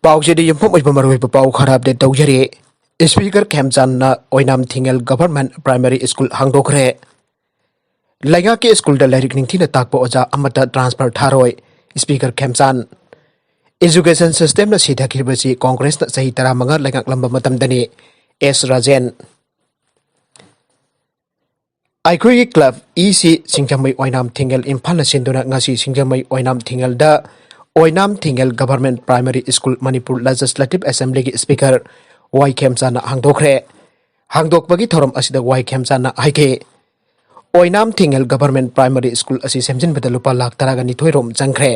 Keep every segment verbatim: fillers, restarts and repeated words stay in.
ꯄꯥꯎꯁꯤꯗꯤ ꯌꯨꯝꯐꯝ ꯑꯣꯏꯕ ꯃꯔꯨꯑꯣꯏꯕ ꯄꯥꯎ ꯈꯔ ꯑꯞꯗꯦꯠ ꯇꯧꯖꯔꯤ꯫ ꯁ꯭ꯄꯤꯀꯔ ꯈꯦꯝꯆꯥꯟꯅ Oinam Thingel government primary school ꯍꯥꯡꯗꯣꯛꯈ꯭ꯔꯦ꯫ ꯂꯩꯉꯥꯛꯀꯤ ꯁ꯭ꯀꯨꯜꯗ ꯂꯥꯏꯔꯤꯛ ꯅꯤꯡꯊꯤꯅ ꯇꯥꯛꯄ ꯑꯣꯖꯥ ꯑꯃꯠꯇ ꯇ꯭ꯔꯥꯟꯁꯐꯔ ꯊꯥꯔꯣꯏ, ꯁ꯭ꯄꯤꯀꯔ ꯈꯦꯝꯆꯥꯟ꯫ ꯑꯦꯖꯨꯀꯦꯁꯟ ꯁꯤꯁꯇꯦꯝꯅ ꯁꯤꯊꯈꯤꯕꯁꯤ ꯀꯣꯡꯒ꯭ꯔꯦꯁꯅ ꯆꯍꯤ ꯇꯔꯥꯃꯉꯥ ꯂꯩꯉꯥꯛꯂꯝꯕ ꯃꯇꯝꯗꯅꯤ, ꯑꯦꯁ ꯔꯥꯖꯦꯟ꯫ ꯑꯩꯈꯣꯏꯒꯤ ꯀ꯭ꯂꯕ ꯏ ꯁꯤ ꯁꯤꯡꯖꯃꯩ ꯑꯣꯏꯅꯥꯝ ꯊꯤꯡꯉꯦꯜ ꯏꯝꯐꯥꯜꯅ ꯁꯤꯟꯗꯨꯅ ꯉꯁꯤ ꯁꯤꯡꯖꯃꯩ ꯑꯣꯏꯅꯥꯝ ꯊꯤꯡꯉꯦꯜꯗ Oinam Thingel government primary school Manipur legislative ꯑꯦꯁꯦꯝꯕ꯭ꯂꯤꯒꯤ ꯁ꯭ꯄꯤꯀꯔ ꯋꯥꯏ ꯈꯦꯝꯆꯥꯟꯅ ꯍꯥꯡꯗꯣꯛꯈ꯭ꯔꯦ꯫ ꯍꯥꯡꯗꯣꯛꯄꯒꯤ ꯊꯧꯔꯝ ꯑꯁꯤꯗ ꯋꯥꯏ ꯈꯦꯝꯆꯥꯟꯅ ꯍꯥꯏꯈꯤ, Oinam Thingel government primary school ꯑꯁꯤ ꯁꯦꯝꯖꯤꯟꯕꯗ ꯂꯨꯄꯥ ꯂꯥꯈ ꯇꯔꯥꯒ ꯅꯤꯊꯣꯏ ꯔꯣꯝ ꯆꯪꯈ꯭ꯔꯦ꯫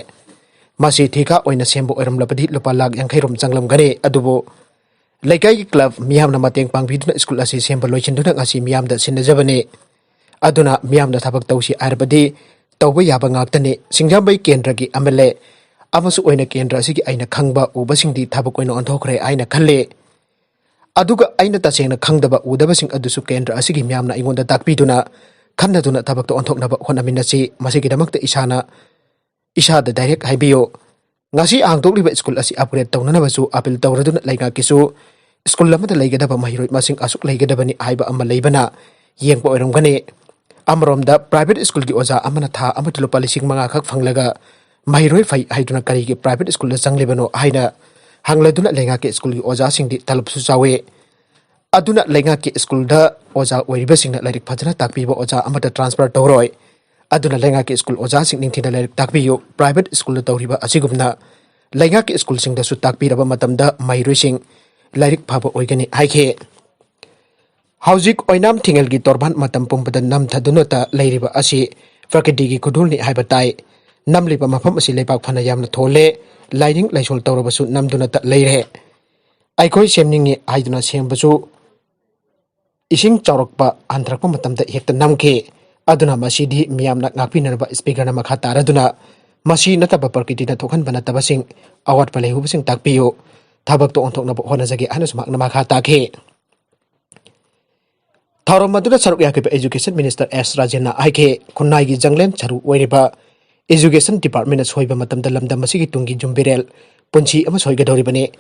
ꯃꯁꯤ ꯊꯤꯀꯥ ꯑꯣꯏꯅ ꯁꯦꯝꯕ ꯑꯣꯏꯔꯝꯂꯕꯗꯤ ꯂꯨꯄꯥ ꯂꯥꯈ ꯌꯥꯡꯈꯩ ꯔꯣꯝ ꯆꯪꯂꯝꯒꯅꯤ, ꯑꯗꯨꯕꯨ ꯂꯩꯀꯥꯏꯒꯤ ꯀ꯭ꯂꯕ ꯃꯤꯌꯥꯝꯅ ꯃꯇꯦꯡ ꯄꯥꯡꯕꯤꯗꯨꯅ ꯁ꯭ꯀꯨꯜ ꯑꯁꯤ ꯁꯦꯝꯕ ꯂꯣꯏꯁꯤꯟꯗꯨꯅ ꯉꯁꯤ ꯃꯤꯌꯥꯝꯗ ꯁꯤꯟꯅꯖꯕꯅꯤ꯫ ꯑꯗꯨꯅ ꯃꯤꯌꯥꯝꯅ ꯊꯕꯛ ꯇꯧꯁꯤ ꯍꯥꯏꯔꯕꯗꯤ ꯇꯧꯕ ꯌꯥꯕ ꯉꯥꯛꯇꯅꯤ꯫ ꯁꯤꯡꯖꯃꯩ ꯀꯦꯟꯗ꯭ꯔꯒꯤ ꯑꯦꯝ ꯑꯦꯜ ꯑꯦ ꯑꯃꯁꯨ ꯑꯣꯏꯅ ꯀꯦꯟꯗ꯭ꯔ ꯑꯁꯤꯒꯤ ꯑꯩꯅ ꯈꯪꯕ ꯎꯕꯁꯤꯡꯗꯤ ꯊꯕꯛ ꯑꯣꯏꯅ ꯑꯣꯟꯊꯣꯛꯈ꯭ꯔꯦ ꯍꯥꯏꯅ ꯈꯜꯂꯤ꯫ ꯑꯗꯨꯒ ꯑꯩꯅ ꯇꯁꯦꯡꯅ ꯈꯪꯗꯕ ꯎꯗꯕꯁꯤꯡ ꯑꯗꯨꯁꯨ ꯀꯦꯟꯗ꯭ꯔ ꯑꯁꯤꯒꯤ ꯃꯤꯌꯥꯝꯅ ꯑꯩꯉꯣꯟꯗ ꯇꯥꯛꯄꯤꯗꯨꯅ ꯈꯟꯅꯗꯨꯅ ꯊꯕꯛꯇ ꯑꯣꯟꯊꯣꯛꯅꯕ ꯍꯣꯠꯅꯃꯤꯟꯅꯁꯤ꯫ ꯃꯁꯤꯒꯤꯗꯃꯛꯇ ꯏꯁꯥꯅ, ꯏꯁꯥꯗ ꯗꯥꯏꯔꯦꯛ ꯍꯥꯏꯕꯤꯌꯨ꯫ ꯉꯁꯤ ꯍꯥꯡꯗꯣꯛꯂꯤꯕ ꯁ꯭ꯀꯨꯜ ꯑꯁꯤ ꯑꯞꯒ꯭ꯔꯦꯗ ꯇꯧꯅꯅꯕꯁꯨ ꯑꯄꯤꯜ ꯇꯧꯔꯗꯨꯅ ꯂꯩꯉꯥꯛꯀꯤꯁꯨ ꯁ꯭ꯀꯨꯜ ꯑꯃꯗ ꯂꯩꯒꯗꯕ ꯃꯍꯩꯔꯣꯏ ꯃꯁꯤꯡ ꯑꯁꯨꯛ ꯂꯩꯒꯗꯕꯅꯤ ꯍꯥꯏꯕ ꯑꯃ ꯂꯩꯕꯅ ꯌꯦꯡꯕ ꯑꯣꯏꯔꯝꯒꯅꯤ꯫ ꯑꯃꯔꯣꯝꯗ ꯄ꯭ꯔꯥꯏꯚꯦꯠ ꯁ꯭ꯀꯨꯜꯒꯤ ꯑꯣꯖꯥ ꯑꯃꯅ ꯊꯥ ꯑꯃꯗ ꯂꯨꯄꯥ ꯂꯤꯁꯤꯡ ꯃꯉꯥ ꯈꯛ ꯐꯪꯂꯒ ꯃꯍꯩꯔꯣꯏ ꯐꯩ ꯍꯥꯏꯗꯨꯅ ꯀꯔꯤꯒꯤ ꯄ꯭ꯔꯥꯏꯚꯦꯠ ꯁ꯭ꯀꯨꯜꯗ ꯆꯪꯂꯤꯕꯅꯣ ꯍꯥꯏꯅ ꯍꯪꯂꯗꯨꯅ ꯂꯩꯉꯥꯛꯀꯤ ꯁ꯭ꯀꯨꯜꯒꯤ ꯑꯣꯖꯥꯁꯤꯡꯗꯤ ꯇꯂꯕꯁꯨ ꯆꯥꯎꯏ꯫ ꯑꯗꯨꯅ ꯂꯩꯉꯥꯛꯀꯤ ꯁ꯭ꯀꯨꯜꯗ ꯑꯣꯖꯥ ꯑꯣꯏꯔꯤꯕꯁꯤꯡꯅ ꯂꯥꯏꯔꯤꯛ ꯐꯖꯅ ꯇꯥꯛꯄꯤꯕ ꯑꯣꯖꯥ ꯑꯃꯗ ꯇ꯭ꯔꯥꯟꯁꯐꯔ ꯇꯧꯔꯣꯏ꯫ ꯑꯗꯨꯅ ꯂꯩꯉꯥꯛꯀꯤ ꯁ꯭ꯀꯨꯜ ꯑꯣꯖꯥꯁꯤꯡ ꯅꯤꯡꯊꯤꯅ ꯂꯥꯏꯔꯤꯛ ꯇꯥꯛꯄꯤꯌꯨ꯫ ꯄ꯭ꯔꯥꯏꯚꯦꯠ ꯁ꯭ꯀꯨꯜꯗ ꯇꯧꯔꯤꯕ ꯑꯁꯤꯒꯨꯝꯅ ꯂꯩꯉꯥꯛꯀꯤ ꯁ꯭ꯀꯨꯜꯁꯤꯡꯗꯁꯨ ꯇꯥꯛꯄꯤꯔꯕ ꯃꯇꯝꯗ ꯃꯍꯩꯔꯣꯏꯁꯤꯡ ꯂꯥꯏꯔꯤꯛ ꯐꯕ ꯑꯣꯏꯒꯅꯤ ꯍꯥꯏꯈꯤ꯫ ꯍꯧꯖꯤꯛ ꯑꯣꯏꯅꯥꯝ ꯊꯤꯡꯉꯦꯜꯒꯤ ꯇꯣꯔꯕꯥꯟ ꯃꯇꯝ ꯄꯨꯝꯕꯗ ꯅꯝꯊꯗꯨꯅꯇ ꯂꯩꯔꯤꯕ ꯑꯁꯤ ꯄ꯭ꯔꯀꯤꯇꯤꯒꯤ ꯈꯨꯗꯣꯜꯅꯤ ꯍꯥꯏꯕ ꯇꯥꯏ꯫ ꯅꯝꯂꯤꯕ ꯃꯐꯝ ꯑꯁꯤ ꯂꯩꯕꯥꯛ ꯐꯅ ꯌꯥꯝꯅ ꯊꯣꯜꯂꯦ꯫ ꯂꯥꯏꯅꯤꯡ ꯂꯥꯏꯁꯣꯜ ꯇꯧꯔꯕꯁꯨ ꯅꯝꯗꯨꯅꯇ ꯂꯩꯔꯦ꯫ ꯑꯩꯈꯣꯏ ꯁꯦꯝꯅꯤꯡꯉꯤ ꯍꯥꯏꯗꯨꯅ ꯁꯦꯝꯕꯁꯨ ꯏꯁꯤꯡ ꯆꯥꯎꯔꯛꯄ ꯍꯟꯊꯔꯛꯄ ꯃꯇꯝꯗ ꯍꯦꯛꯇ ꯅꯝꯈꯤ꯫ ꯑꯗꯨꯅ ꯃꯁꯤꯗꯤ ꯃꯤꯌꯥꯝꯅ ꯉꯥꯛꯄꯤꯅꯅꯕ ꯁ꯭ꯄꯤꯀꯔꯅ ꯃꯈꯥ ꯇꯥꯔꯗꯨꯅ ꯃꯁꯤ ꯅꯠꯇꯕ ꯄ꯭ꯔꯀꯤꯇꯤꯅ ꯊꯣꯛꯍꯟꯕ ꯅꯠꯇꯕꯁꯤꯡ ꯑꯋꯥꯠꯄ ꯂꯩꯍꯧꯕꯁꯤꯡ ꯇꯥꯛꯄꯤꯌꯨ꯫ ꯊꯕꯛꯇꯣ ꯑꯣꯟꯊꯣꯛꯅꯕ ꯍꯣꯠꯅꯖꯒꯦ ꯍꯥꯏꯅꯁꯨ ꯃꯍꯥꯛꯅ ꯃꯈꯥ ꯇꯥꯈꯤ꯫ ꯊꯧꯔꯝ ꯑꯗꯨꯗ ꯁꯔꯨꯛ ꯌꯥꯈꯤꯕ ꯑꯦꯖꯨꯀꯦꯁꯟ ꯃꯤꯅꯤꯁꯇꯔ ꯑꯦꯁ ꯔꯥꯖꯦꯟꯅ ꯍꯥꯏꯈꯤ, ꯈꯨꯟꯅꯥꯏꯒꯤ ꯖꯪꯂꯦꯟ ꯁꯔꯨ ꯑꯣꯏꯔꯤꯕ ꯑꯦꯖꯨꯀꯦꯁꯟ ꯗꯤꯄꯥꯔꯠꯃꯦꯟꯅ ꯁꯣꯏꯕ ꯃꯇꯝꯗ ꯂꯝꯗꯝ ꯑꯁꯤꯒꯤ ꯇꯨꯡꯒꯤ ꯌꯨꯝꯕꯤꯔꯦꯜ ꯄꯨꯟꯁꯤ ꯑꯃ ꯁꯣꯏꯒꯗꯧꯔꯤꯕꯅꯤ꯫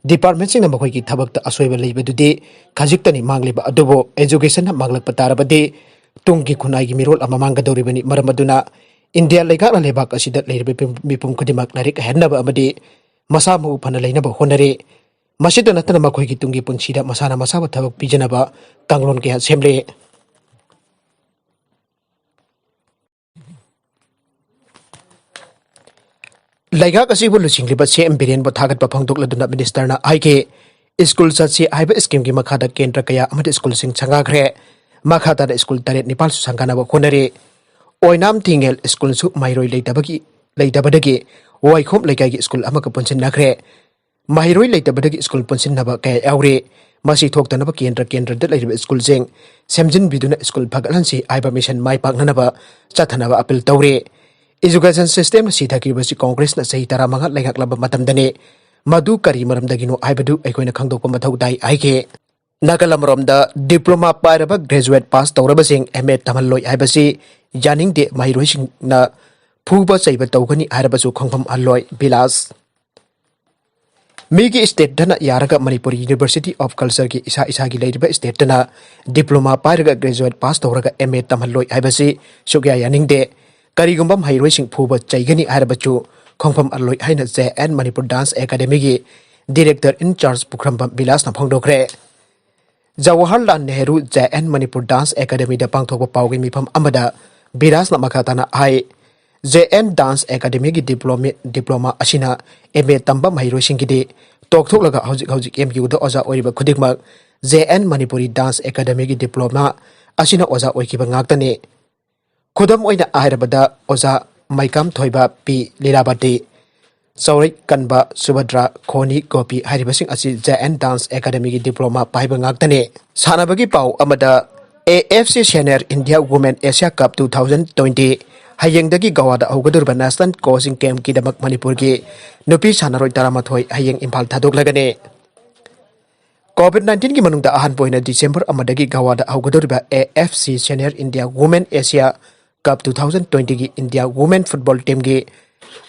ꯗꯤꯄꯥꯔꯠꯃꯦꯟꯁꯤꯡꯅ ꯃꯈꯣꯏꯒꯤ ꯊꯕꯛꯇ ꯑꯁꯣꯏꯕ ꯂꯩꯕꯗꯨꯗꯤ ꯈꯖꯤꯛꯇꯅꯤ ꯃꯥꯡꯂꯤꯕ ꯑꯗꯨꯕꯨ, ꯑꯦꯖꯨꯀꯦꯁꯟꯅ ꯃꯥꯡꯂꯛꯄ ꯇꯥꯔꯕꯗꯤ ꯇꯨꯡꯒꯤ ꯈꯨꯟꯅꯥꯏꯒꯤ ꯃꯤꯔꯣꯜ ꯑꯃ ꯃꯥꯡꯒꯗꯧꯔꯤꯕꯅꯤ꯫ ꯃꯔꯝ ꯑꯗꯨꯅ ꯏꯟꯗꯤꯌꯥ ꯂꯩꯉꯥꯛꯅ ꯂꯩꯕꯥꯛ ꯑꯁꯤꯗ ꯂꯩꯔꯤꯕ ꯃꯤꯄꯨꯝ, ꯃꯤꯄꯨꯝ ꯈꯨꯗꯤꯡꯃꯛ ꯂꯥꯏꯔꯤꯛ ꯍꯩꯍꯟꯅꯕ ꯑꯃꯗꯤ ꯃꯁꯥ ꯃꯎ ꯐꯅ ꯂꯩꯅꯕ ꯍꯣꯠꯅꯔꯤ꯫ ꯃꯁꯤꯇ ꯅꯠꯇꯅ ꯃꯈꯣꯏꯒꯤ ꯇꯨꯡꯒꯤ ꯄꯨꯟꯁꯤꯗ ꯃꯁꯥꯅ ꯃꯁꯥꯕꯨ ꯊꯕꯛ ꯄꯤꯖꯅꯕ ꯀꯥꯡꯂꯣꯟ ꯀꯌꯥ ꯁꯦꯝꯂꯤ꯫ ꯂꯩꯉꯥꯛ ꯑꯁꯤꯕꯨ ꯂꯨꯆꯤꯡꯂꯤꯕ ꯁꯤ ꯑꯦꯝ ꯕꯤꯔꯦꯟꯕꯨ ꯊꯥꯒꯠꯄ ꯐꯣꯡꯗꯣꯛꯂꯗꯨꯅ ꯃꯤꯅꯤꯁꯇꯔꯅ ꯍꯥꯏꯈꯤ, ꯁ꯭ꯀꯨꯜ ꯆꯠꯁꯤ ꯍꯥꯏꯕ ꯁ꯭ꯀꯤꯝꯒꯤ ꯃꯈꯥꯗ ꯀꯦꯟꯗ꯭ꯔ ꯀꯌꯥ ꯑꯃꯗ ꯁ꯭ꯀꯨꯜꯁꯤꯡ ꯁꯪꯒꯥꯈ꯭ꯔꯦ꯫ ꯃꯈꯥ ꯇꯥꯅ ꯁ꯭ꯀꯨꯜ ꯇꯔꯦꯠ ꯅꯤꯄꯥꯜꯁꯨ ꯁꯪꯒꯥꯅꯕ ꯍꯣꯠꯅꯔꯤ꯫ ꯑꯣꯏꯅꯥꯝ ꯊꯤꯡꯉꯦꯜ ꯁ꯭ꯀꯨꯜꯁꯨ ꯃꯍꯩꯔꯣꯏ ꯂꯩꯇꯕꯒꯤ, ꯂꯩꯇꯕꯗꯒꯤ ꯋꯥꯏꯈꯣꯝ ꯂꯩꯀꯥꯏꯒꯤ ꯁ꯭ꯀꯨꯜ ꯑꯃꯒ ꯄꯨꯟꯁꯤꯟꯅꯈ꯭ꯔꯦ꯫ ꯃꯍꯩꯔꯣꯏ ꯂꯩꯇꯕꯗꯒꯤ ꯁ꯭ꯀꯨꯜ ꯄꯨꯟꯁꯤꯟꯅꯕ ꯀꯌꯥ ꯌꯥꯎꯔꯤ꯫ ꯃꯁꯤ ꯊꯣꯛꯇꯅꯕ ꯀꯦꯟꯗ꯭ꯔ ꯀꯦꯟꯗ꯭ꯔꯗ ꯂꯩꯔꯤꯕ ꯁ꯭ꯀꯨꯜꯁꯤꯡ ꯁꯦꯝꯖꯤꯟꯕꯤꯗꯨꯅ ꯁ꯭ꯀꯨꯜ ꯐꯒꯠꯍꯟꯁꯤ ꯍꯥꯏꯕ ꯃꯤꯁꯟ ꯃꯥꯏ ꯄꯥꯛꯅꯅꯕ ꯆꯠꯊꯅꯕ ꯑꯄꯤꯜ ꯇꯧꯔꯤ꯫ ꯏꯖꯨꯀꯦꯁꯟ ꯁꯤꯁꯇꯦꯝꯅ ꯁꯤꯊꯈꯤꯕꯁꯤ ꯀꯣꯡꯒ꯭ꯔꯦꯁꯅ ꯆꯍꯤ ꯇꯔꯥꯃꯉꯥ ꯂꯩꯉꯥꯛꯂꯝꯕ ꯃꯇꯝꯗꯅꯤ꯫ ꯃꯗꯨ ꯀꯔꯤ ꯃꯔꯝꯗꯒꯤꯅꯣ ꯍꯥꯏꯕꯗꯨ ꯑꯩꯈꯣꯏꯅ ꯈꯪꯗꯣꯛꯄ ꯃꯊꯧ ꯇꯥꯏ ꯍꯥꯏꯈꯤ꯫ ꯅꯥꯒꯥꯂꯝ ꯑꯃꯔꯣꯝꯗ ꯗꯤꯄ꯭ꯂꯣꯃꯥ ꯄꯥꯏꯔꯕ ꯒ꯭ꯔꯦꯖꯨꯋꯦꯠ ꯄꯥꯁ ꯇꯧꯔꯕꯁꯤꯡ ꯑꯦꯝ ꯑꯦ ꯇꯝꯍꯜꯂꯣꯏ ꯍꯥꯏꯕꯁꯤ ꯌꯥꯅꯤꯡꯗꯦ꯫ ꯃꯍꯩꯔꯣꯏꯁꯤꯡꯅ ꯐꯨꯕ ꯆꯩꯕ ꯇꯧꯒꯅꯤ ꯍꯥꯏꯔꯕꯁꯨ ꯈꯣꯡꯐꯝ ꯍꯜꯂꯣꯏ꯫ ꯕꯤꯂꯥꯁ꯫ ꯃꯤꯒꯤ ꯁ꯭ꯇꯦꯠꯇꯅ ꯌꯥꯔꯒ ꯃꯅꯤꯄꯨꯔ ꯌꯨꯅꯤꯚꯔꯁꯤꯇꯤ ꯑꯣꯐ ꯀꯜꯆꯔꯒꯤ ꯏꯁꯥ ꯏꯁꯥꯒꯤ ꯂꯩꯔꯤꯕ ꯁ꯭ꯇꯦꯠꯇꯅ ꯗꯤꯄ꯭ꯂꯣꯃꯥ ꯄꯥꯏꯔꯒ ꯒ꯭ꯔꯦꯖꯨꯋꯦꯠ ꯄꯥꯁ ꯇꯧꯔꯒ ꯑꯦꯝ ꯑꯦ ꯇꯝꯍꯜꯂꯣꯏ ꯍꯥꯏꯕꯁꯤ ꯁꯨꯛꯌꯥ ꯌꯥꯅꯤꯡꯗꯦ꯫ ꯀꯔꯤꯒꯨꯝꯕ ꯃꯍꯩꯔꯣꯏꯁꯤꯡ ꯐꯨꯕ ꯆꯩꯒꯅꯤ ꯍꯥꯏꯔꯕꯁꯨ ꯈꯣꯡꯐꯝ ꯑꯜꯂꯣꯏ ꯍꯥꯏꯅ ꯖꯦ ꯑꯦꯟ ꯃꯅꯤꯄꯨꯔ ꯗꯥꯟꯁ ꯑꯦꯀꯥꯗꯦꯃꯤꯒꯤ ꯗꯤꯔꯦꯛꯇꯔ ꯏꯟ ꯆꯥꯔꯖ ꯄꯨꯈ꯭ꯔꯝꯕꯝ ꯕꯤꯂꯥꯁꯅ ꯐꯣꯡꯗꯣꯛꯈ꯭ꯔꯦ꯫ Jawaharlal Nehru J N Manipur dance ꯑꯦꯀꯥꯗꯦꯃꯤꯗ ꯄꯥꯡꯊꯣꯛꯄ ꯄꯥꯎꯒꯤ ꯃꯤꯐꯝ ꯑꯃꯗ ꯕꯤꯂꯥꯁꯅ ꯃꯈꯥ ꯇꯥꯅ ꯍꯥꯏ, ꯖꯦ ꯑꯦꯟ ꯗꯥꯟꯁ ꯑꯦꯀꯥꯗꯦꯃꯤꯒꯤ ꯗꯤꯄ꯭ꯂꯣꯃꯤ-, ꯗꯤꯄ꯭ꯂꯣꯃꯥ ꯑꯁꯤꯅ ꯑꯦꯝ ꯑꯦ ꯇꯝꯕ ꯃꯍꯩꯔꯣꯏꯁꯤꯡꯒꯤꯗꯤ ꯇꯣꯛꯊꯣꯛꯂꯒ ꯍꯧꯖꯤꯛ ꯍꯧꯖꯤꯛ ꯑꯦꯝ ꯌꯨꯗ ꯑꯣꯖꯥ ꯑꯣꯏꯔꯤꯕ ꯈꯨꯗꯤꯡꯃꯛ ꯖꯦ ꯑꯦꯟ ꯃꯅꯤꯄꯨꯔꯤ ꯗꯥꯟꯁ ꯑꯦꯀꯥꯗꯦꯃꯤꯒꯤ ꯗꯤꯄ꯭ꯂꯣꯃꯥ ꯑꯁꯤꯅ ꯑꯣꯖꯥ ꯑꯣꯏꯈꯤꯕ ꯉꯥꯛꯇꯅꯤ꯫ ꯈꯨꯗꯝ ꯑꯣꯏꯅ ꯍꯥꯏꯔꯕꯗ ꯑꯣꯖꯥ ꯃꯩꯀꯥꯝ ꯊꯣꯏꯕ, ꯄꯤ ꯂꯤꯂꯥꯕꯇꯤ, ꯆꯥꯎꯔꯩ ꯀꯟꯕ ꯁꯨꯚꯗ꯭ꯔꯥ, ꯈꯣꯅꯤ ꯒꯣꯄꯤ ꯍꯥꯏꯔꯤꯕꯁꯤꯡ ꯑꯁꯤ ꯖꯦ ꯑꯦꯟ ꯗꯥꯟꯁ ꯑꯦꯀꯥꯗꯦꯃꯤꯒꯤ ꯗꯤꯄ꯭ꯂꯣꯃꯥ ꯄꯥꯏꯕ ꯉꯥꯛꯇꯅꯤ꯫ ꯁꯥꯟꯅꯕꯒꯤ ꯄꯥꯎ ꯑꯃꯗ, A F C senior India women Asia cup two thousand twenty ꯍꯌꯦꯡꯗꯒꯤ ꯒꯋꯥꯗ ꯍꯧꯒꯗꯧꯔꯤꯕ ꯅꯦꯁꯅꯦꯜ ꯀꯣꯆꯤꯡ ꯀꯦꯝꯞꯀꯤꯗꯃꯛ ꯃꯅꯤꯄꯨꯔꯒꯤ ꯅꯨꯄꯤ ꯁꯥꯟꯅꯔꯣꯏ ꯇꯔꯥꯃꯥꯊꯣꯏ ꯍꯌꯦꯡ ꯏꯝꯐꯥꯜ ꯊꯥꯗꯣꯛꯂꯒꯅꯤ꯫ ꯀꯣꯚꯤꯗ ꯅꯥꯏꯟꯇꯤꯟꯒꯤ ꯃꯅꯨꯡꯗ ꯑꯍꯥꯟꯕ ꯑꯣꯏꯅ ꯗꯤꯁꯦꯝꯕꯔ ꯑꯃꯗꯒꯤ ꯒꯋꯥꯗ ꯍꯧꯒꯗꯧꯔꯤꯕ A F C senior India women Asia Cup two thousand twenty ꯒꯤ India Women Football Team ꯒꯤ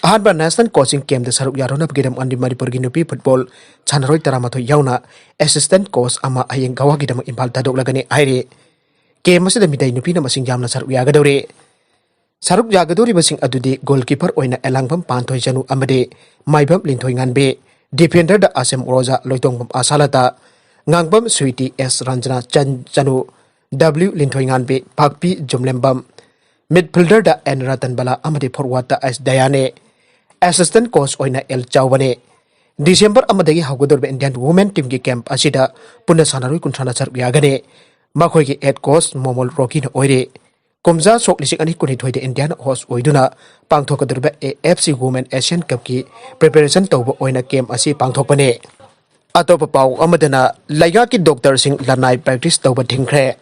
ꯑꯍꯥꯟꯕ National Coaching Camp ꯇ ꯁꯔꯨꯛ ꯌꯥꯔꯨꯅꯕꯒꯤꯗꯃꯛ ꯃꯅꯤꯄꯨꯔꯒꯤ ꯅꯨꯄꯤ ꯐꯨꯠꯕꯣꯜ ꯁꯥꯟꯅꯔꯣꯏ ꯇꯔꯥꯃꯥꯊꯣꯏ ꯌꯥꯎꯅ assistant coach ꯑꯃ ꯍꯌꯦꯡ ꯒꯋꯥꯒꯤꯗꯃꯛ ꯏꯝꯐꯥꯜ ꯊꯥꯗꯣꯛꯂꯒꯅꯤ ꯍꯥꯏꯔꯤ꯫ Camp ꯑꯁꯤꯗ ꯃꯤꯇꯩ ꯅꯨꯄꯤꯅ ꯃꯁꯤꯡ ꯌꯥꯝꯅ ꯁꯔꯨꯛ ꯌꯥꯒꯗꯧꯔꯤ꯫ ꯁꯔꯨꯛ ꯌꯥꯒꯗꯧꯔꯤꯕꯁꯤꯡ ꯑꯗꯨꯗꯤ goalkeeper ꯑꯣꯏꯅ ꯑꯦꯂꯥꯡꯕꯝ ꯄꯥꯟꯊꯣꯏ ꯆꯅꯨ ꯑꯃꯗꯤ ꯃꯥꯏꯕꯝ ꯂꯤꯟꯊꯣꯏꯉꯥꯟꯕꯤ, defender ꯗ ꯑꯁꯦꯝ ꯔꯣꯖꯥ, ꯂꯣꯏꯇꯣꯡꯕꯝ ꯑꯁꯥꯂꯇꯥ, ꯉꯥꯡꯕꯝ ꯁ꯭ꯋꯤꯇꯤ, ꯑꯦꯁ ꯔꯟꯖꯅꯥ, ꯆꯟ ꯆꯅꯨ, W ꯂꯤꯟꯊꯣꯏꯉꯥꯟꯕꯤ, Pakpi ꯖꯨꯝꯂꯦꯝꯕꯝ, midfielder the and ꯔꯇꯟꯕꯂꯥ ꯑꯃꯗꯤ forward ꯇ ꯑꯦꯁ ꯗꯌꯥꯅꯦ꯫ Assistant coach ꯑꯣꯏꯅ ꯑꯦꯜ ꯆꯥꯎꯕꯅꯦ꯫ December ꯑꯃꯗꯒꯤ ꯍꯧꯒꯗꯧꯔꯤꯕ Indian Women Team ꯒꯤ camp ꯑꯁꯤꯗ ꯄꯨꯟꯅ ꯁꯥꯟꯅꯔꯣꯏ ꯀꯨꯟꯊ꯭ꯔꯥꯅ ꯁꯔꯨꯛ ꯌꯥꯒꯅꯤ꯫ ꯃꯈꯣꯏꯒꯤ head coach ꯃꯣꯃꯣꯜ ꯔꯣꯀꯤꯅ ꯑꯣꯏꯔꯦ꯫ ꯀꯨꯝꯖꯥ ꯁꯣꯛ ꯂꯤꯁꯤꯡ ꯑꯅꯤ ꯀꯨꯟꯅꯤꯊꯣꯏꯗ India ꯅ host ꯑꯣꯏꯗꯨꯅ ꯄꯥꯡꯊꯣꯛꯀꯗꯧꯔꯤꯕ A F C Women Asian Cup ꯀꯤ preparation ꯇꯧꯕ ꯑꯣꯏꯅ camp ꯑꯁꯤ ꯄꯥꯡꯊꯣꯛꯄꯅꯦ꯫ ꯑꯇꯣꯞꯄ ꯄꯥꯎ ꯑꯃꯗꯅ, ꯂꯩꯉꯥꯛꯀꯤ doctor ꯁꯤꯡ ꯂꯅꯥꯏ practice ꯇꯧꯕ ꯊꯤꯡꯈ꯭ꯔꯦ꯫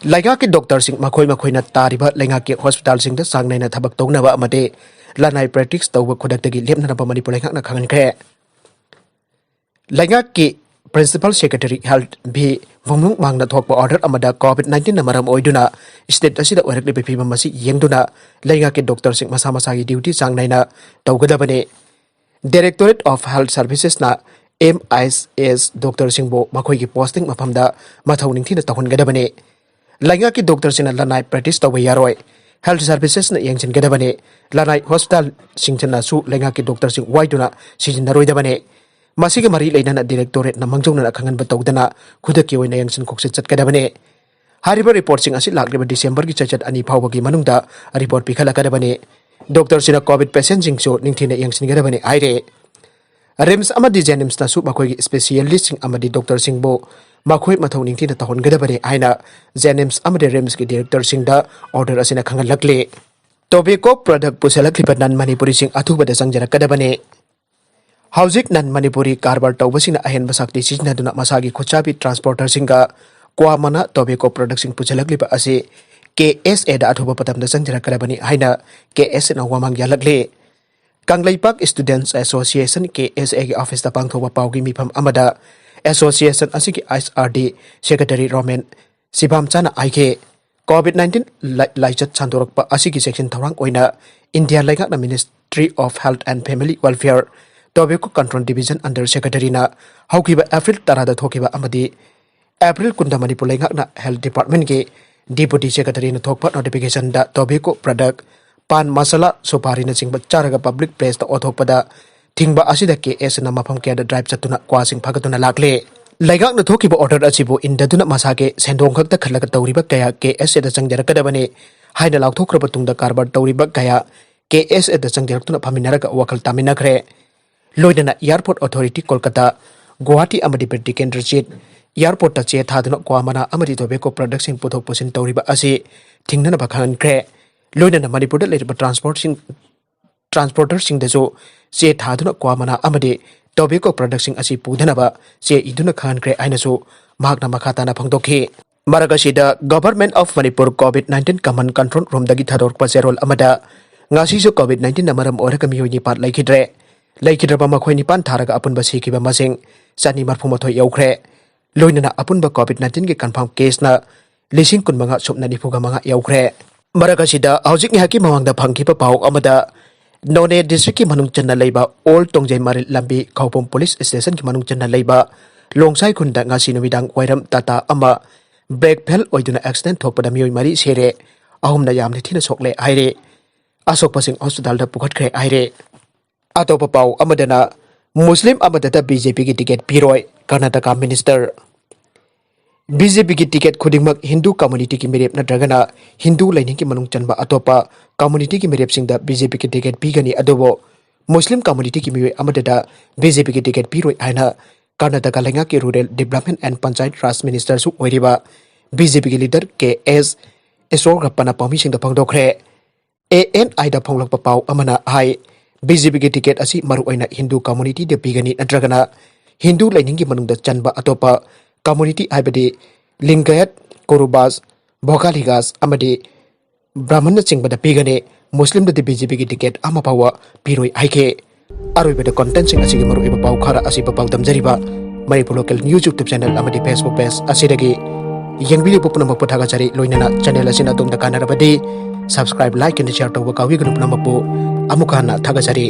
ꯂꯩꯉꯥꯛꯀꯤ doctor ꯁꯤꯡ ꯃꯈꯣꯏ ꯃꯈꯣꯏꯅ ꯇꯥꯔꯤꯕ ꯂꯩꯉꯥꯛꯀꯤ hospital ꯁꯤꯡꯗ ꯆꯥꯡ ꯅꯥꯏꯅ ꯊꯕꯛ ꯇꯧꯅꯕ ꯑꯃꯗꯤ ꯂꯅꯥꯏ practice ꯇꯧꯕ ꯈꯨꯗꯛꯇꯒꯤ ꯂꯦꯞꯅꯅꯕ ꯃꯅꯤꯄꯨꯔ ꯂꯩꯉꯥꯛꯅ ꯈꯪꯍꯟꯈ꯭ꯔꯦ꯫ ꯂꯩꯉꯥꯛꯀꯤ Principal Secretary Health ꯚꯤ ꯚꯨꯝꯂꯨꯡ ꯃꯥꯡꯅ ꯊꯣꯛꯄ order ꯑꯃꯗ COVID nineteen ꯅ ꯃꯔꯝ ꯑꯣꯏꯗꯨꯅ state ꯑꯁꯤꯗ ꯑꯣꯏꯔꯛꯂꯤꯕ ꯐꯤꯕꯝ ꯑꯁꯤ ꯌꯦꯡꯗꯨꯅ ꯂꯩꯉꯥꯛꯀꯤ doctor ꯁꯤꯡ ꯃꯁꯥ ꯃꯁꯥꯒꯤ duty ꯆꯥꯡ ꯅꯥꯏꯅ ꯇꯧꯒꯗꯕꯅꯤ꯫ Directorate of Health Services ꯅ M I S doctor ꯁꯤꯡꯕꯨ ꯃꯈꯣꯏꯒꯤ posting ꯃꯐꯝꯗ ꯃꯊꯧ ꯅꯤꯡꯊꯤꯅ ꯇꯧꯍꯟꯒꯗꯕꯅꯤ꯫ ꯂꯩꯉꯥꯛꯀꯤ doctor ꯁꯤꯡꯅ ꯂꯅꯥꯏ practice ꯇꯧꯕ ꯌꯥꯔꯣꯏ꯫ Health Services ꯅ ꯌꯦꯡꯁꯤꯟꯒꯗꯕꯅꯤ꯫ ꯂꯅꯥꯏ hospital ꯁꯤꯡꯁꯤꯅꯁꯨ ꯂꯩꯉꯥꯛꯀꯤ doctor ꯁꯤꯡ ꯋꯥꯏꯗꯨꯅ ꯁꯤꯖꯤꯟꯅꯔꯣꯏꯗꯕꯅꯤ꯫ ꯃꯁꯤꯒ ꯃꯔꯤ ꯂꯩꯅꯅ Directorate ꯅ ꯃꯥꯡꯖꯧꯅꯅ ꯈꯪꯍꯟꯕ ꯇꯧꯗꯅ ꯈꯨꯗꯛꯀꯤ ꯑꯣꯏꯅ ꯌꯦꯡꯁꯤꯟ ꯈꯣꯠꯆꯤꯟ ꯆꯠꯀꯗꯕꯅꯤ꯫ ꯍꯥꯏꯔꯤꯕ report ꯁꯤꯡ ꯑꯁꯤ ꯂꯥꯛꯂꯤꯕ December ꯒꯤ ꯆꯩꯆꯠ ꯑꯅꯤ ꯐꯥꯎꯕꯒꯤ ꯃꯅꯨꯡꯗ report ꯄꯤꯈꯠꯂꯛꯀꯗꯕꯅꯤ꯫ Doctor ꯁꯤꯡꯅ COVID patient ꯁꯤꯡꯁꯨ ꯅꯤꯡꯊꯤꯅ ꯌꯦꯡꯁꯤꯟꯒꯗꯕꯅꯤ ꯍꯥꯏꯔꯦ꯫ RIMS ꯑꯃꯗꯤ JNIMS ꯅꯁꯨ ꯃꯈꯣꯏꯒꯤ specialist ꯁꯤꯡ ꯑꯃꯗꯤ doctor ꯁꯤꯡꯕꯨ ꯃꯈꯣꯏ ꯃꯊꯧ ꯅꯤꯡꯊꯤꯅ ꯇꯧꯍꯟꯒꯗꯕꯅꯤ ꯍꯥꯏꯅ JNIMS ꯑꯃꯗꯤ RIMS ꯀꯤ director ꯁꯤꯡꯗ order ꯑꯁꯤꯅ ꯈꯪꯍꯜꯂꯛꯂꯤ꯫ Tobacco product ꯄꯨꯁꯤꯜꯂꯛꯂꯤꯕ non Manipuri ꯁꯤꯡ ꯑꯊꯨꯕꯗ ꯆꯪꯖꯔꯛꯀꯗꯕꯅꯤ꯫ ꯍꯧꯖꯤꯛ non Manipuri ꯀꯔꯕꯥꯔ ꯇꯧꯕꯁꯤꯡꯅ ꯑꯍꯦꯟꯕ ꯁꯛꯇꯤ ꯁꯤꯖꯤꯟꯅꯗꯨꯅ ꯃꯁꯥꯒꯤ ꯈꯨꯠꯁꯥꯕꯤ transporter ꯁꯤꯡꯒ ꯀ꯭ꯋꯥ ꯃꯅꯥ tobacco product ꯁꯤꯡ ꯄꯨꯁꯤꯜꯂꯛꯂꯤꯕ ꯑꯁꯤ K S A ꯗ ꯑꯊꯨꯕ ꯃꯇꯝꯗ ꯆꯪꯖꯔꯛꯀꯗꯕꯅꯤ ꯍꯥꯏꯅ K S A ꯅ ꯋꯥꯃꯥꯡ ꯌꯥꯜꯂꯛꯂꯤ꯫ Kangleipak Students Association, K S A ꯒꯤ office ꯇ ꯄꯥꯡꯊꯣꯛꯄ ꯄꯥꯎꯒꯤ ꯃꯤꯐꯝ ꯑꯃꯗ association ꯑꯁꯤꯒꯤ H R D secretary Romen ꯁꯤꯕꯥꯝꯆꯥꯅ ꯍꯥꯏꯈꯤ꯫ COVID nineteen ꯂꯥꯏ-, ꯂꯥꯏꯆꯠ ꯁꯟꯗꯣꯔꯛꯄ ꯑꯁꯤꯒꯤ ꯆꯦꯛꯁꯤꯟ ꯊꯧꯔꯥꯡ ꯑꯣꯏꯅ ꯏꯟꯗꯤꯌꯥ ꯂꯩꯉꯥꯛꯅ Ministry of Health and Family Welfare, Tobacco Control Division Under Secretary-ꯅ ꯍꯧꯈꯤꯕ April ꯇꯔꯥꯗ ꯊꯣꯛꯈꯤꯕ ꯑꯃꯗꯤ April ꯀꯨꯟꯗ ꯃꯅꯤꯄꯨꯔ ꯂꯩꯉꯥꯛꯅ Health Department-ꯀꯤ Deputy Secretary-ꯅ ꯊꯣꯛꯄ notification-ꯗ tobacco product, ꯄꯥꯟ ꯃꯁꯥꯂꯥ, ꯁꯨꯄꯥꯔꯤꯅꯆꯤꯡꯕ ꯆꯥꯔꯒ public place-ꯇ ꯑꯣꯊꯣꯛꯄꯗ ꯊꯤꯡꯕ ꯑꯁꯤꯗ ꯀꯦ ꯑꯦꯁ ꯑꯦꯅ ꯃꯐꯝ ꯀꯌꯥꯗ drive ꯆꯠꯇꯨꯅ ꯀ꯭ꯋꯥꯁꯤꯡ ꯐꯥꯒꯠꯇꯨꯅ ꯂꯥꯛꯂꯦ꯫ ꯂꯩꯉꯥꯛꯅ ꯊꯣꯛꯈꯤꯕ order ꯑꯁꯤꯕꯨ ꯏꯟꯗꯗꯨꯅ ꯃꯁꯥꯒꯤ ꯁꯦꯟꯗꯣꯡ ꯈꯛꯇ ꯈꯜꯂꯒ ꯇꯧꯔꯤꯕ ꯀꯌꯥ ꯀꯦ ꯑꯦꯁ ꯑꯦꯗ ꯆꯪꯖꯔꯛꯀꯗꯕꯅꯤ ꯍꯥꯏꯅ ꯂꯥꯎꯊꯣꯛꯈ꯭ꯔꯕ ꯇꯨꯡꯗ ꯀꯔꯕꯥꯔ ꯇꯧꯔꯤꯕ ꯀꯌꯥ ꯀꯦ ꯑꯦꯁ ꯑꯦꯗ ꯆꯪꯖꯔꯛꯇꯨꯅ ꯐꯝꯃꯤꯟꯅꯔꯒ ꯋꯥꯈꯜ ꯇꯥꯃꯤꯟꯅꯈ꯭ꯔꯦ꯫ ꯂꯣꯏꯅꯅ Airport Authority ꯀꯣꯜꯀꯇꯥ, ꯒꯨꯋꯥꯍꯥꯇꯤ ꯑꯃꯗꯤ ꯕꯤꯔ ꯇꯤꯀꯦꯟꯗ꯭ꯔꯖꯤꯠ Airport-ꯇ ꯆꯦ ꯊꯥꯗꯨꯅ ꯀ꯭ꯋꯥ ꯃꯅꯥ ꯑꯃꯗꯤ tobacco product-ꯁꯤꯡ ꯄꯨꯊꯣꯛ ꯄꯨꯁꯤꯟ ꯇꯧꯔꯤꯕ ꯑꯁꯤ ꯊꯤꯡꯅꯅꯕ ꯈꯪꯍꯟꯈ꯭ꯔꯦ꯫ ꯂꯣꯏꯅꯅ ꯃꯅꯤꯄꯨꯔꯗ ꯂꯩꯔꯤꯕ transport-ꯁꯤꯡ, transporter-ꯁꯤꯡꯗꯁꯨ ꯆꯦ ꯊꯥꯗꯨꯅ ꯀ꯭ꯋꯥ ꯃꯅꯥ ꯑꯃꯗꯤ tobacco product-ꯁꯤꯡ ꯑꯁꯤ ꯄꯨꯗꯅꯕ ꯆꯦ ꯏꯗꯨꯅ ꯈꯪꯍꯟꯈ꯭ꯔꯦ ꯍꯥꯏꯅꯁꯨ ꯃꯍꯥꯛꯅ ꯃꯈꯥ ꯇꯥꯅ ꯐꯣꯡꯗꯣꯛꯈꯤ꯫ ꯃꯔꯛ ꯑꯁꯤꯗ, Government of Manipur COVID nineteen Command Control Room-ꯗꯒꯤ ꯊꯥꯗꯣꯔꯛꯄ ꯆꯦꯔꯣꯜ ꯑꯃꯗ, ꯉꯁꯤꯁꯨ COVID nineteen-ꯅ ꯃꯔꯝ ꯑꯣꯏꯔꯒ ꯃꯤꯑꯣꯏ ꯅꯤꯄꯥꯟ ꯂꯩꯈꯤꯗ꯭ꯔꯦ꯫ ꯂꯩꯈꯤꯗ꯭ꯔꯕ ꯃꯈꯣꯏ ꯅꯤꯄꯥꯟ ꯊꯥꯔꯒ ꯑꯄꯨꯟꯕ ꯁꯤꯈꯤꯕ ꯃꯁꯤꯡ ꯆꯅꯤ ꯃꯔꯐꯨ ꯃꯥꯊꯣꯏ ꯌꯧꯈ꯭ꯔꯦ꯫ ꯂꯣꯏꯅꯅ ꯑꯄꯨꯟꯕ COVID nineteen-ꯒꯤ confirm case-ꯅ ꯂꯤꯁꯤꯡ ꯀꯨꯟꯃꯉꯥ ꯁꯨꯞꯅ ꯅꯤꯐꯨꯒ ꯃꯉꯥ ꯌꯧꯈ꯭ꯔꯦ꯫ ꯃꯔꯛ ꯑꯁꯤꯗ, ꯍꯧꯖꯤꯛ ꯉꯥꯏꯍꯥꯛꯀꯤ ꯃꯃꯥꯡꯗ ꯐꯪꯈꯤꯕ ꯄꯥꯎ ꯑꯃꯗ, ꯅꯣꯅꯦ district-ꯀꯤ ꯃꯅꯨꯡ ꯆꯟꯅ ꯂꯩꯕ ꯑꯣꯜ ꯇꯣꯡꯖꯩ ꯃꯔꯤꯜ ꯂꯝꯕꯤ ꯈꯧꯄꯨꯝ police station-ꯒꯤ ꯃꯅꯨꯡ ꯆꯟꯅ ꯂꯩꯕ ꯂꯣꯡꯁꯥꯏ ꯈꯨꯟꯗ ꯉꯁꯤ ꯅꯨꯃꯤꯗꯥꯡ ꯋꯥꯏꯔꯝ ꯇꯥꯇꯥ ꯑꯃ brake fail ꯑꯣꯏꯗꯨꯅ accident ꯊꯣꯛꯄꯗ ꯃꯤꯑꯣꯏ ꯃꯔꯤ ꯁꯤꯔꯦ, ꯑꯍꯨꯝꯅ ꯌꯥꯝꯅ ꯊꯤꯅ ꯁꯣꯛꯂꯦ ꯍꯥꯏꯔꯦ꯫ ꯑꯁꯣꯛꯄꯁꯤꯡ hospital-ꯗ ꯄꯨꯈꯠꯈ꯭ꯔꯦ ꯍꯥꯏꯔꯦ꯫ ꯑꯇꯣꯞꯄ ꯄꯥꯎ ꯑꯃꯗꯅ, ꯃꯨꯁꯂꯤꯝ ꯑꯃꯠꯇꯗ BJP-ꯒꯤ ticket ꯄꯤꯔꯣꯏ, ꯀꯔꯅꯥꯇꯀꯥ minister꯫ BJP-ꯒꯤ ticket ꯈꯨꯗꯤꯡꯃꯛ ꯍꯤꯟꯗꯨ community-ꯒꯤ ꯃꯤꯔꯦꯞ ꯅꯠꯇ꯭ꯔꯒꯅ ꯍꯤꯟꯗꯨ ꯂꯥꯏꯅꯤꯡꯒꯤ ꯃꯅꯨꯡ ꯆꯟꯕ ꯑꯇꯣꯞꯄ community-ꯒꯤ ꯃꯤꯔꯦꯞꯁꯤꯡꯗ BJP-ꯒꯤ ticket ꯄꯤꯒꯅꯤ, ꯑꯗꯨꯕꯨ ꯃꯨꯁꯂꯤꯝ community-ꯒꯤ ꯃꯤꯑꯣꯏ ꯑꯃꯠꯇꯗ BJP-ꯒꯤ ticket ꯄꯤꯔꯣꯏ ꯍꯥꯏꯅ ꯀꯔꯅꯥꯇꯀꯥ ꯂꯩꯉꯥꯛꯀꯤ Rural Development and Panchayat Raj minister-ꯁꯨ ꯑꯣꯏꯔꯤꯕ BJP-ꯒꯤ leader ꯀꯦ ꯑꯦꯁ ꯏꯁꯣꯔꯒꯞꯄꯅ ꯄꯥꯎꯃꯤꯁꯤꯡꯗ ꯐꯣꯡꯗꯣꯛꯈ꯭ꯔꯦ꯫ ANI-ꯗ ꯐꯣꯡꯂꯛꯄ ꯄꯥꯎ ꯑꯃꯅ ꯍꯥꯏ, BJP-ꯒꯤ ticket ꯑꯁꯤ ꯃꯔꯨꯑꯣꯏꯅ ꯍꯤꯟꯗꯨ community-ꯗ ꯄꯤꯒꯅꯤ ꯅꯠꯇ꯭ꯔꯒꯅ ꯍꯤꯟꯗꯨ ꯂꯥꯏꯅꯤꯡꯒꯤ ꯃꯅꯨꯡꯗ ꯆꯟꯕ ꯑꯇꯣꯞꯄ community ꯍꯥꯏꯕꯗꯤ ꯂꯤꯡꯒꯌꯠ, ꯀꯨꯔꯨꯕꯥꯁ, ꯚꯣꯒꯥꯂꯤꯒꯥꯁ ꯑꯃꯗꯤ ꯕ꯭ꯔꯥꯍꯃꯟꯅꯆꯤꯡꯕꯗ ꯄꯤꯒꯅꯤ꯫ ꯃꯨꯁꯂꯤꯝꯗꯗꯤ BJP-ꯒꯤ ticket ꯑꯃ ꯐꯥꯎꯕ ꯄꯤꯔꯣꯏ ꯍꯥꯏꯈꯤ꯫ ꯑꯔꯣꯏꯕꯗ content-ꯁꯤꯡ ꯑꯁꯤꯒꯤ ꯃꯔꯨꯑꯣꯏꯕ ꯄꯥꯎ ꯈꯔ ꯑꯁꯤ ꯄꯥꯎ ꯇꯝꯖꯔꯤꯕ Manipur Local News YouTube channel ꯑꯃꯗꯤ Facebook page ꯑꯁꯤꯗꯒꯤ꯫ ꯌꯦꯡꯕꯤꯔꯤꯕ ꯄꯨꯝꯅꯃꯛꯄꯨ ꯊꯥꯒꯠꯆꯔꯤ꯫ ꯂꯣꯏꯅꯅ channel ꯑꯁꯤꯅ ꯑꯗꯣꯝꯗ ꯀꯥꯟꯅꯔꯕꯗꯤ subscribe, like and share ꯇꯧꯕ ꯀꯥꯎꯕꯤꯒꯅꯨ꯫ ꯄꯨꯝꯅꯃꯛꯄꯨ ꯑꯃꯨꯛꯀ ꯍꯟꯅ ꯊꯥꯒꯠꯆꯔꯤ꯫